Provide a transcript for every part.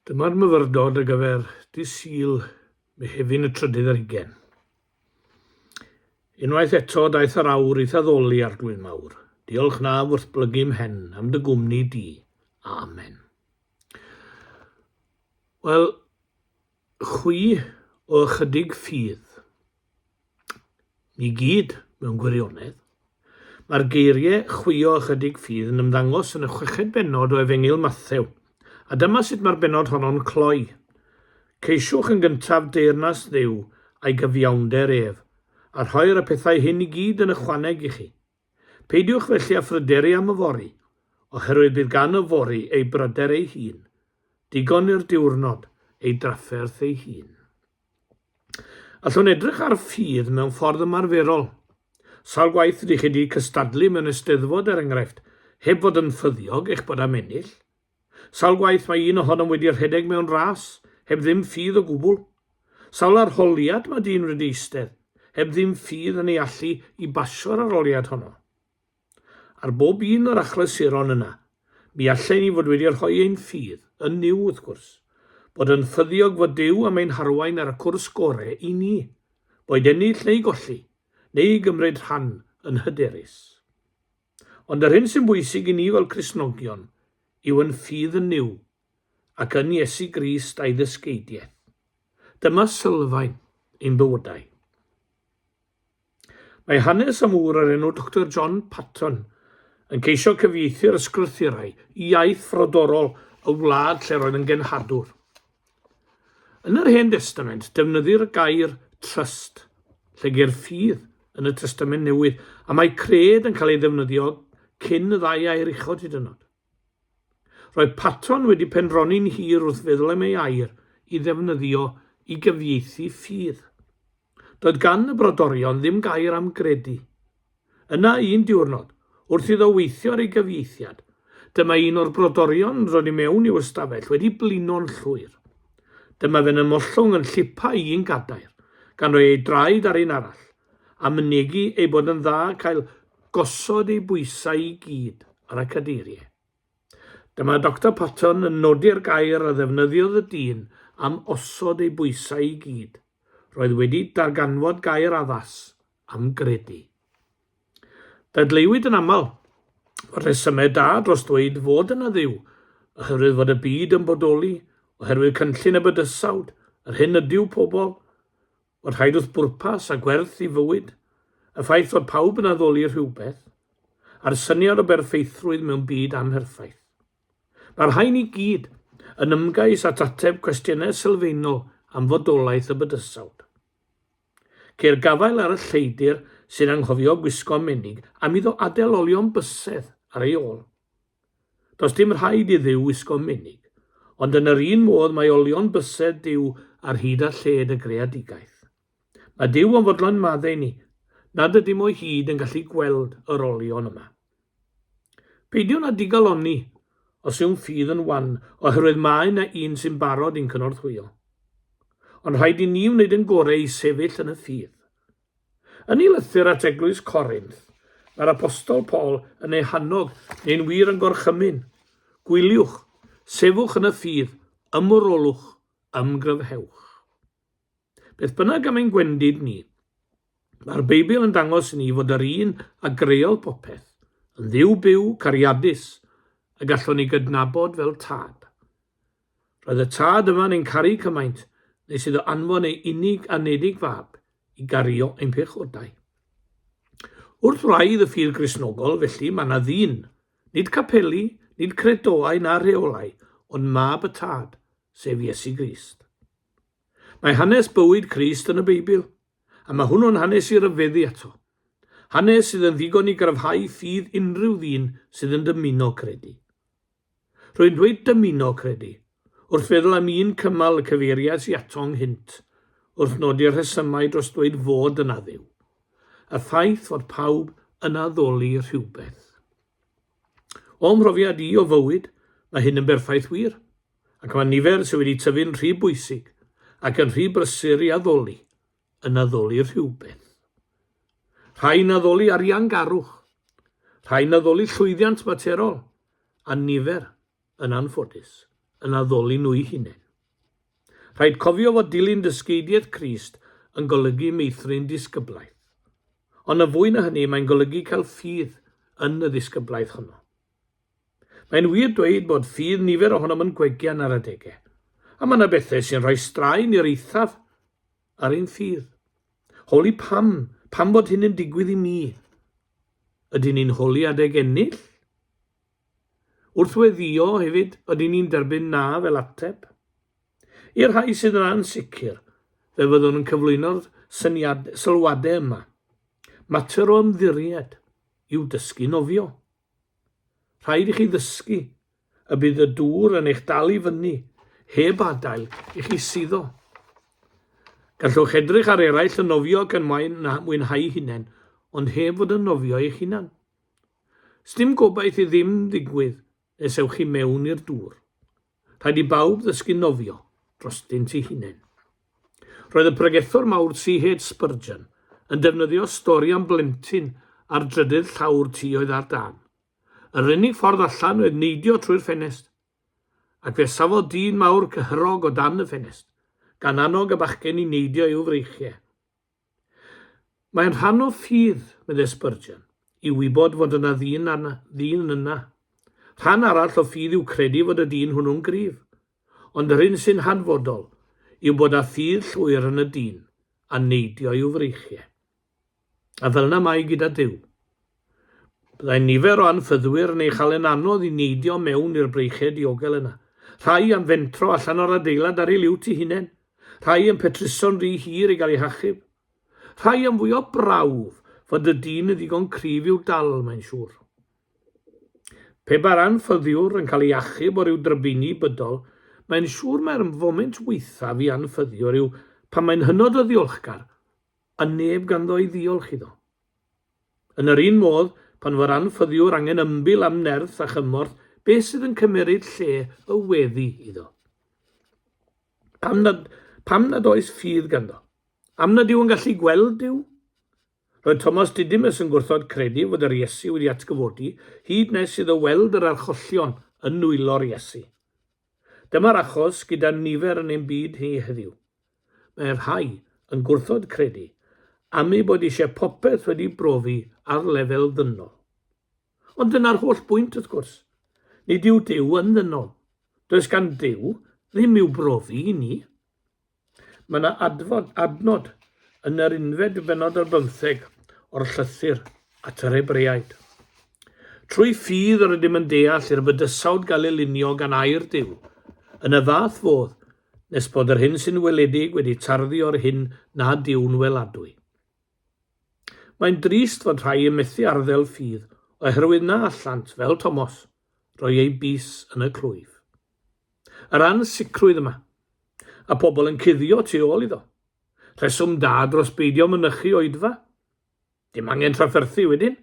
Dyma'r myfyrdod ar gyfer dydd Sul, Mehefin y trydydd ar hugain. Unwaith eto daeth yr awr i'th addoli, Arglwydd mawr. Diolch naf wrth blygu mhen am dy gwmni di. Amen. Wel, chwi o ychydig ffydd. Ni gyd, mewn gwirionedd. Mae'r geiriau chwio ychydig ffydd yn ymddangos yn y chweched bennod o Efengyl Mathew, a dyma sut mae'r bennod honno'n cloi, Ceisiwch yn gyntaf deyrnas Dduw a'i gyfiawnder ef, a rhoir y pethau hyn i gyd yn ychwaneg i chi. Peidiwch felly â phryderu am yfory, oherwydd bydd gan yfory ei bryder ei hun. Digon i'r diwrnod ei drafferth ei hun. Allwn edrych ar ffydd mewn ffordd ymarferol. Sawl gwaith ydych chi wedi cystadlu mewn eisteddfod, er enghraifft, heb fod yn ffyddiog eich bod am ennill? Sawl gwaith mae un ohonom wedi rhedeg mewn ras, heb ddim ffydd o gwbl? Sawl arholiad mae dyn wedi eistedd, heb ddim ffydd yn ei allu i basio'r arholiad honno? Ar bob un o'r achlysuron yna, mi allen ni fod wedi rhoi ein ffydd, yn Nuw wrth gwrs, bod yn ffyddiog fod Duw am ein harwain ar y cwrs gore i ni, boed ennill neu golli, neu i gymryd rhan yn hyderus. Ond yr hyn sy'n bwysig i ni fel Cristnogion yw yn ffydd yn Nuw ac yn Iesu Grist a'i ddysgeidiaeth. Dyma sylfaen ein bywydau. Mae hanes am ŵr o'r enw Doctor John Paton yn ceisio cyfieithu'r ysgrythurau i iaith frodorol y wlad lle roedd yn genhadwr. Yn yr Hen Destament, defnyddir y gair trust, lle geir ffydd yn y Testament Newydd, a mae cred yn cael ei ddefnyddio cyn y ddau air uchod hyd yn oed. Roedd Paton wedi pendroni'n hir wrth feddwl am ei air i ddefnyddio i gyfieithu ffydd. Doedd gan y brodorion ddim gair am gredu. Yna un diwrnod, wrth iddo weithio ar ei gyfieithiad, dyma un o'r brodorion yn dod i mewn i'w ystafell wedi blino'n llwyr. Dyma fe'n ymollwng yn llipa i un gadair, gan roi ei draed ar un arall, a mynegi ei bod yn dda cael gosod ei bwysau i gyd ar y cadeiriau. Dyma Doctor Patton yn nodi'r gair a ddefnyddiodd y dyn am osod ei bwysau i gyd. Roedd wedi darganfod gair addas am gredu. Dadleuwyd yn aml fod rhesymau da dros ddweud fod yna Dduw, oherwydd fod y byd yn bodoli, oherwydd cynllun y bydysawd, yr hyn ydyw pobl, Fod rhaid wrth bwrpas a gwerth i fywyd, y ffaith fod pawb yn addoli rhywbeth, a'r syniad o berffeithrwydd mewn byd amherffaith. Mae'r rhain i gyd yn ymgais at ateb cwestiynau sylfaenol am fodolaeth y bydysawd. Ceir gafael ar y lleidr sy'n anghofio gwisgo menig am iddo adael olion bysedd ar ei ôl. Does dim rhaid i Dduw wisgo menig, ond yn yr un modd mae olion bysedd Duw ar hyd a lled y greadigaeth. Mae Duw yn fodlon maddau ni, nad ydym o hyd yn gallu gweld yr olion yma. Peidiwn â digalonni os yw'n ffydd yn wan, oherwydd mae yna un sy'n barod i'n cynorthwyo. Ond rhaid i ni wneud yn gorau i sefyll yn y ffydd. Yn ei lythyr at eglwys Corinth, mae'r Apostol Paul yn eu hannog, neu'n wir yn gorchymyn, Gwyliwch, sefwch yn y ffydd, ymwrolwch, ymgryfhewch. Beth bynnag am ein gwendid ni, mae'r Beibl yn dangos i ni fod yr un a greodd popeth, yn Dduw byw, cariadus, y gallwn ei gydnabod fel Tad. Roedd y Tad yma'n ein caru cymaint nes iddo anfon ei unig anedig fab i gario ein pechodau. Wrth wraidd y ffydd Gristnogol, felly, mae yna ddyn, nid capeli, nid credoau na rheolau, ond mab y Tad, sef Iesu Grist. Mae hanes bywyd Crist yn y Beibl, a mae hwnnw'n hanes i ryfeddu ato. Hanes sydd yn ddigon i gryfhau ffydd unrhyw ddyn sydd yn dymuno credu. Rwy'n dweud dymuno credu, wrth feddwl am un cymal y cyfeiriais i ato ynghynt, wrth nodi'r rhesymau dros ddweud fod yna Dduw. Y ffaith fod pawb yn addoli rhywbeth. O'm mhrofiad i o fywyd, mae hyn yn berffaith wir, ac mae nifer sydd wedi tyfu'n rhy bwysig ac yn rhy brysur i addoli, yn addoli rhywbeth. Rhai'n addoli ariangarwch, rhai'n addoli llwyddiant materol, a nifer, yn anffodus, yn addoli nhw'u hunain. Rhaid cofio fod dilyn dysgeidiaeth Crist yn golygu meithrin disgyblaeth. Ond yn fwy na hynny, mae'n golygu cael ffydd yn y ddisgyblaeth honno. Mae'n wir dweud bod ffydd nifer ohonom yn gwegian ar adegau, a mae yna bethau sy'n rhoi straen i'r eithaf ar ein ffydd. Holi pam, pam bod hyn yn digwydd i mi? Ydyn ni'n holi adeg ennill? Wrth weddïo hefyd, ydyn ni'n derbyn na fel ateb? I'r rhai sydd yn ansicr, fe fyddwn yn cyflwyno'r syniad, sylwadau yma. Mater o ymddiried yw dysgu nofio. Rhaid i chi ddysgu y bydd y dŵr yn eich dal i fyny heb adael i chi suddo. Gallwch edrych ar eraill yn nofio ac yn mwynhau hunain, ond heb fod yn nofio eich hunan. Sdim gobaith i ddim ddigwydd nes ewch chi mewn i'r dŵr. Rhaid i bawb ddysgu nofio drostynt eu hunain. Roedd y pregethwr mawr CH Spurgeon yn defnyddio stori am blentyn ar drydydd llawr tŷ oedd ar dân. Yr unig ffordd allan oedd neidio trwy'r ffenest. Ac fe safodd dyn mawr cyhyrog o dan y ffenest, gan annog y bachgen i neidio i'w freichiau. Mae'n rhan o ffydd, meddai Spurgeon, i wybod fod yna ddyn arna, ddyn yna. Rhan arall o ffydd yw credu fod y dyn hwnnw'n gryf. Ond yr hyn sy'n hanfodol yw bod â ffydd llwyr yn y dyn a neidio i'w freichiau. A fel yna mae gyda Duw. Byddai nifer o anffyddwyr yn ei chael yn anodd i neidio mewn i'r breichiau diogel yna. Rhai am fentro allan o'r adeilad ar eu liwt eu hunain. Rhai yn petruso'n rhy hir i gael eu hachub. Rhai am fwy o brawf fod y dyn yn ddigon cryf i'w dal, mae'n siŵr. Pe ba'r anffyddiwr yn cael ei achub o ryw drybini bydol, mae'n siŵr mai'r foment waethaf i anffyddiwr yw pan mae'n hynod o ddiolchgar a neb ganddo i ddiolch iddo. Yn yr un modd, pan fo'r anffyddiwr angen ymbil am nerth a chymorth, beth sydd yn cymeryd lle y weddi iddo? Pam nad, pam nad oes ffydd ganddo? Am nad yw yn gallu gweld Duw? Roedd Thomas Didymus yn gwrthod credu fod yr Iesu wedi atgyfodi hyd nes iddo weld yr archollion yn nwylo'r Iesu. Dyma'r achos gyda nifer yn ein byd ni heddiw. Mae rhai yn gwrthod credu am eu bod eisiau popeth wedi brofi ar lefel ddynol. Ond dyna'r holl bwynt, wrth gwrs. Nid yw Duw yn ddynol. Does gan Duw ddim i'w brofi i ni. Mae yna adfod, adnod yn yr unfed bennod ar bymtheg o'r llythyr at yr Hebreaid. Trwy ffydd yr ydym yn deall i'r bydysawd gael ei lunio gan air Duw, yn y fath fodd nes bod yr hyn sy'n weledig wedi tarddu o'r hyn nad yw'n weladwy. Mae'n drist fod rhai yn methu arddel ffydd oherwydd na allant, fel Tomos, roi eu bys yn y clwyf. Yr ansicrwydd yma, a pobl yn cuddio tu ôl iddo. Rheswm da dros beidio mynychu oedfa? Dim angen trafferthu wedyn.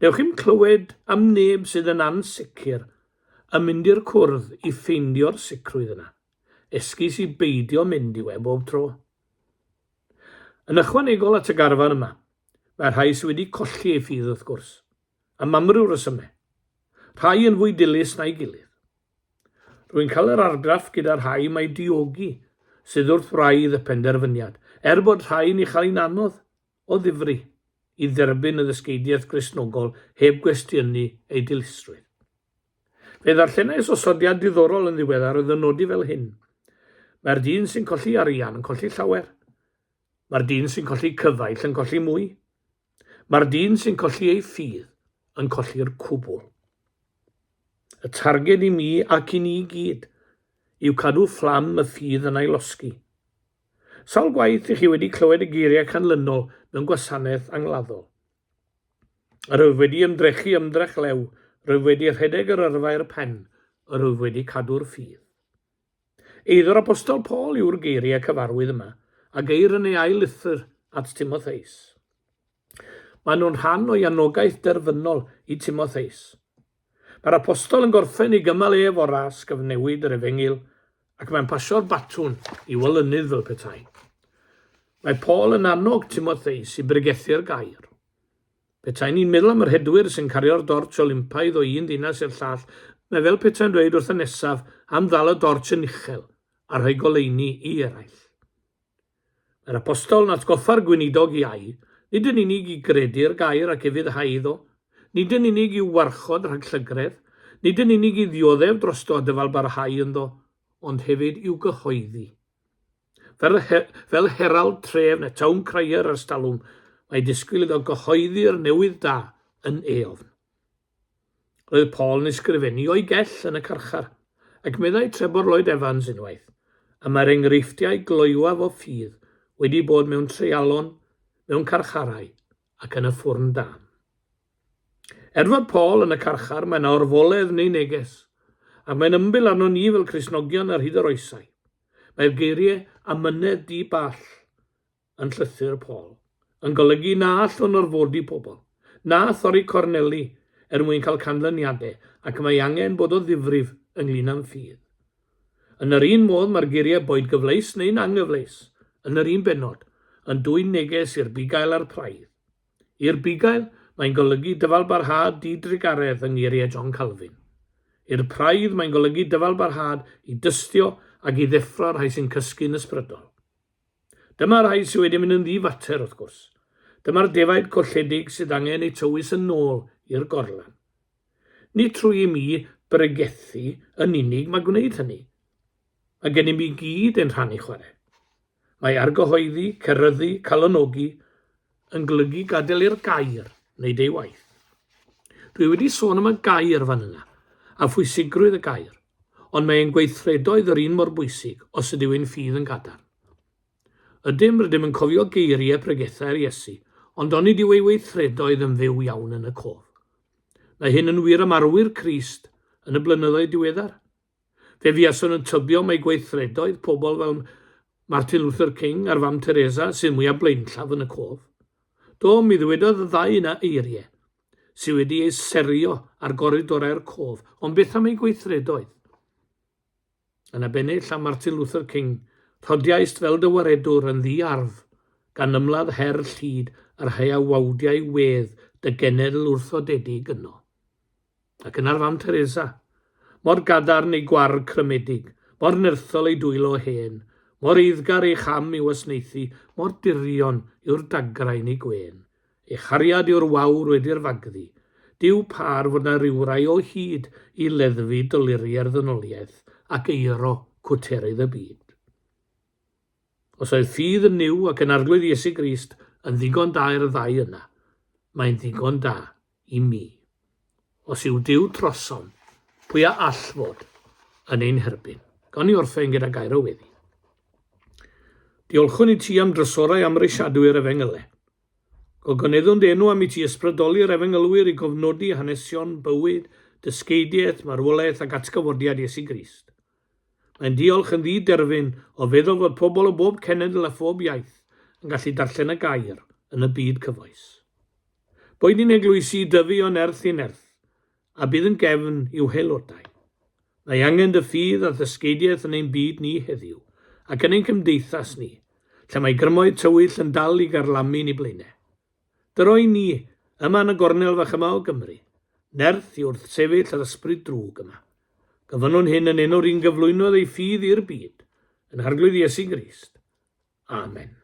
Newch chi'm clywed am neb sydd yn ansicr yn mynd i'r cwrdd i ffeindio'r sicrwydd yna. Esgus i beidio mynd yw e bob tro. Yn ychwanegol at y garfan yma, mae rhai sydd wedi colli eu ffydd wrth gwrs, am amryw resymau. Rhai yn fwy dilys na'i gilydd. Rwy'n cael yr argraff gyda rhai mai diogi sydd wrth wraidd y penderfyniad, er bod rhai'n ei chael hi'n anodd o ddifri i dderbyn y ddysgeidiaeth Gristnogol heb gwestiynu ei dilysrwydd. Fe ddarllenais osodiad diddorol yn ddiweddar oedd yn nodi fel hyn, Mae'r dyn sy'n colli arian yn colli llawer. Mae'r dyn sy'n colli cyfaill yn colli mwy. Mae'r dyn sy'n colli ei ffydd yn colli'r cwbl. Y targed i mi ac i ni gyd yw cadw fflam y ffydd yn ailosgi. Sawl gwaith i chi wedi clywed y geiriau canlynol mewn gwasanaeth angladdol? Yr wyf wedi ymdrechu ymdrech lew, rwyf wedi rhedeg yr yrfa i'r pen, yr wyf wedi cadw'r ffydd. Eiddo'r Apostol Paul yw'r geiriau cyfarwydd yma, a geir yn ei ail lythyr at Timotheus. Maen nhw'n rhan o'i anogaeth derfynol i Timotheus. Mae'r Apostol yn gorffen ei gymal ef o ras gyfnewid yr Efengyl, ac mae'n pasio'r batwn i'w olynydd fel petai. Mae Paul yn annog Timotheus i bregethu'r gair. Petaen ni'n meddwl am yr rhedwyr sy'n cario'r dortsh Olympaidd o un ddinas i'r llall, Mae fel petai'n dweud wrth y nesaf am ddal y dorch yn uchel a rhoi goleuni i eraill. Mae'r apostol yn atgoffa'r gweinidog iau, nid yn unig i gredu'r gair ac ufuddhau iddo, nid yn unig i'w warchod rhag llygredd, nid yn unig i ddioddef drosto a dyfalbarhau ynddo, ond hefyd i'w gyhoeddi. Fel, fel herald tref neu town crier ers talwm, mae disgwyl iddo gyhoeddi'r newydd da yn eofn. Roedd Paul yn ysgrifennu o'i gell yn y carchar, ac meddai Trebor Lloyd Evans unwaith, y mae'r enghreifftiau gloywaf o ffydd wedi bod mewn treialon, mewn carcharau ac yn y ffwrn dân. Er fod Paul yn y carchar, mae yna orfoledd neu neges, ac mae'n ymbil arnon ni fel Cristnogion ar hyd yr oesau. Mae'r geiriau amynedd di-ball yn llythyr Paul, yn golygu na allwn orfodi pobl, na thorri corneli er mwyn cael canlyniadau ac mae angen bod o ddifrif ynglŷn â'n ffydd. Yn yr un modd mae'r geiriau boed gyfleus neu'n anghyfleus, yn yr un bennod, yn dwyn neges i'r bugail a'r praidd. I'r bugail, mae'n golygu dyfalbarhad di-drugaredd yng ngeiriau John Calvin. I'r praidd, mae'n golygu dyfalbarhad i dystio ac i ddeffro'r rhai sy'n cysgu'n ysbrydol. Dyma'r rhai sydd wedi mynd yn ddi-fater, wrth gwrs. Dyma'r defaid colledig sydd angen eu tywys yn ôl i'r gorlan. Nid trwy i mi bregethu yn unig mae gwneud hynny. Mae gennym i gyd ein rhan i chwarae. Mae argyhoeddi, ceryddu, calonogi yn golygu gadael i'r gair wneud ei waith. Dwi wedi sôn am y gair fan yna, a phwysigrwydd y gair. Ond mae ein gweithredoedd yr un mor bwysig os ydyw ein ffydd yn gadarn. Ydym, rydym yn cofio geiriau pregethau'r Iesu, ond onid yw ei weithredoedd yn fyw iawn yn y cof? Mae hyn yn wir am arwyr Crist yn y blynyddoedd diweddar. Fe fuaswn yn tybio mai gweithredoedd pobl fel Martin Luther King a'r Fam Teresa sydd mwyaf blaenllaw yn y cof. Do, mi ddywedodd y ddau yna eiriau, sydd wedi ei serio ar goridorau'r cof, ond beth am ei gweithredoedd? Yn abennill am Martin Luther King, rhodiaist fel dy waredwr yn ddi-arf, gan ymladd her llid y rhai a wawdiai wedd dy genedl wrthodedig yno. Ac yna'r Fam Teresa, mor gadarn ei gwar crymedig, mor nerthol ei dwylo hen, mor eiddgar ei cham i wasnaethu, mor dirion yw'r dagrau yn ei gwên. Ei chariad yw'r wawr wedi'r fagddu. Duw pâr fod 'na rywrai o hyd i leddfu doluriau'r ddynoliaeth ac euro cwterydd y byd. Os oedd ffydd yn Nuw ac yn Arglwydd Iesu Grist yn ddigon da i'r ddau yna, mae'n ddigon da i mi. Os yw Duw trosom, pwy a all fod yn ein herbyn? Gawn ni orffen gyda gair o weddi. Diolchwn i ti am drysorau amhrisiadwy'r Efengylau. Gogoneddwn dy enw am i ti ysbrydoli'r efengylwyr i gofnodi hanesion bywyd, dysgeidiaeth, marwolaeth ac atgyfodiad Iesu Grist. Mae'n diolch yn ddi-derfyn o feddwl fod pobl o bob cenedl a phob iaith yn gallu darllen y gair yn y byd cyfoes. Boed i'n eglwysi dyfu o nerth i nerth, a bydd yn gefn i'w haelodau. Mae angen dy ffydd a ddysgeidiaeth yn ein byd ni heddiw, ac yn ein cymdeithas ni, lle mae grymoedd tywyll yn dal i garlamu ni blaenau. Dyro i ni, yma yn y gornel fach yma o Gymru, nerth i wrthsefyll yr ysbryd drwg yma. Gofynnwn hyn yn enw'r un gyflwynodd ei ffydd i'r byd, yn Arglwydd Iesu Grist. Amen.